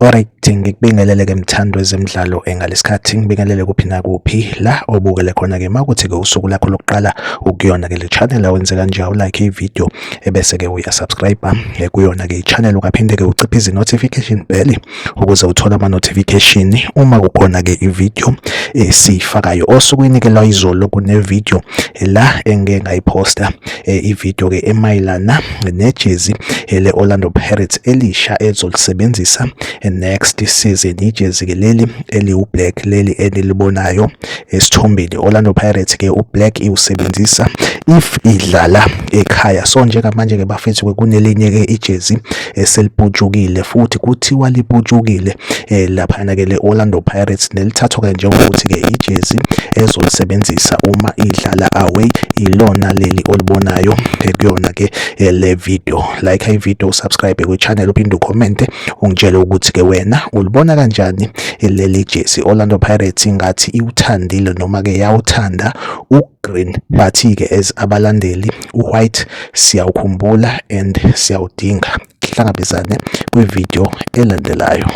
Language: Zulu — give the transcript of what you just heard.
Alright, ngikubingelele-ke mthandi wezemidlalo ngalesikhathi ngibingelele kuphi nakuphi la obukele khona-ke makuthi-ke usuku lakho lokuqala ukuyona-ke le channel awenze kanje awulike i-video ebese-ke uyasubscribe kuyona-ke i-channel ungaphinde-ke uciphe izi-notification bell ukuze uthole ama-notification uma kukhona-ke i-video esiyifakayo. Osukwini-ke lwayizolo kune-video la engike ngayiphosta i-video-ke emayelana nejezi le-Orlando Pirates elisha ezolisebenzisa next season. Ijezi-ke leli eliwu-black leli enilibonayo esithombeni. Orlando Pirates ke u-black iwusebenzisa if idlala ekhaya. So njengamanje ke bafethu kunelinye ke ijezi eseliputshukile futhi kuthiwa liputshukile laphana ke le-Orlando Pirates nelithathwa ke njengokuthi ke ijezi ezolisebenzisa uma idlala away ilona leli olibonayo kuyona ke le video. Like i-video, subscribe kwi-channel, uphinde ucommente ungitshele ukuthi ke wena ulibona kanjani leli jezi. Orlando Pirates ingathi iwuthandile noma ke yawuthanda u-green, but-ke as abalandeli u-white siyawukhumbula and siyawudinga. Sihlangabezane kwi-video elandelayo.